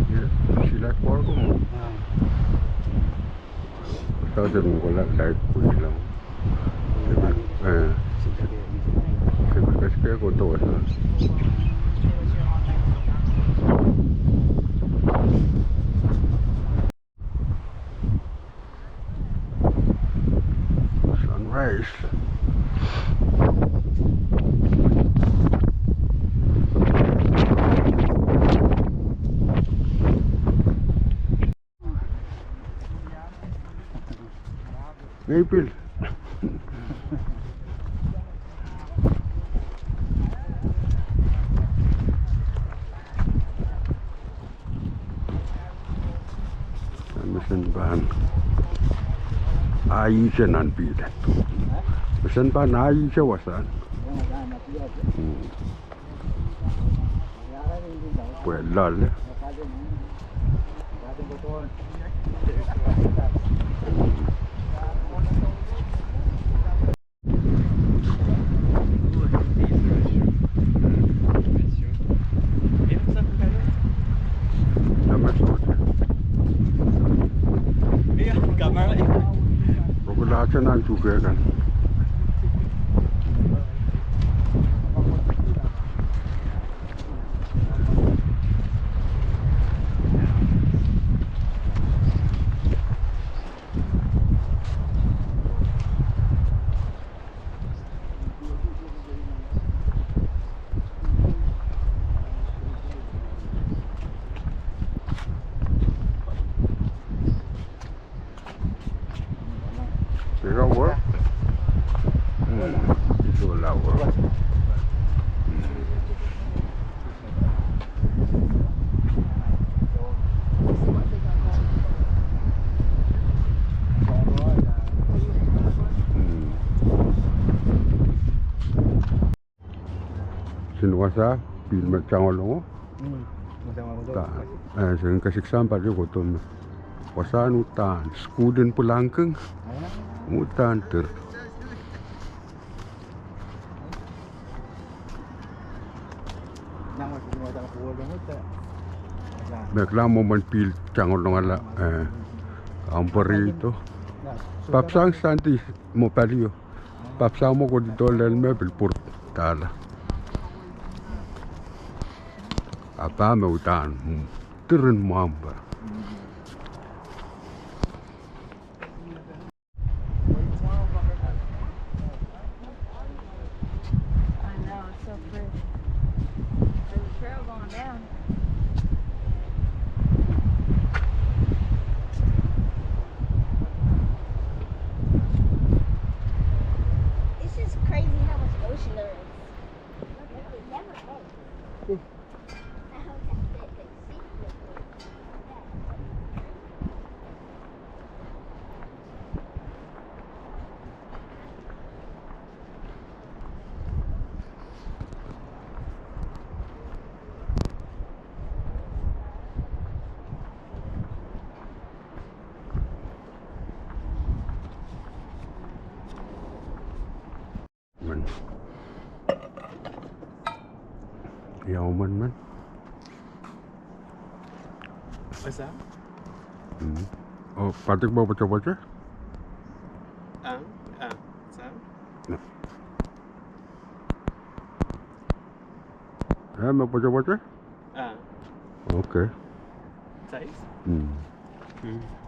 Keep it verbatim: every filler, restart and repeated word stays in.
Ia, silat kuar ko mwo. Saute mungkola, saute kuilang. Eh. Seke, seke koto wasa. Sunrise. Nei pil. Mesen pahn ahi ese nan pihl. Mesen pahn ahi ese wasan. Hmm. Pwe loale. Pokula akan nan tuhke kan. Pika work? Hmm, iso la work. Hmm. Hmm. Sen wasa, pihl me tangolongo. Hmm. Wasa tangolongo. Ta, eh, sen kasik sampah de kohdo me. Wasa uhdahn, sukuhl en pwulangkin. Ah. Uhdahn dir. Me kilang mwomwen pihl tangolongala, eh, kampwarihdo. Papsang Sandi mwo palio. Papsang mwo kohdo lel me pil pwur dahla. Ahpw me uhdahn, mm, diren mwahmw pwe. I know, it's so pretty. There's a trail going down. It's just crazy how much ocean there is. Ia emen men? Esa? Mm. Oh, padik me pwetepwete? Ah, ah, sa? Eh, me pwetepwete? Ah. Okay. Size? Mm. Mm.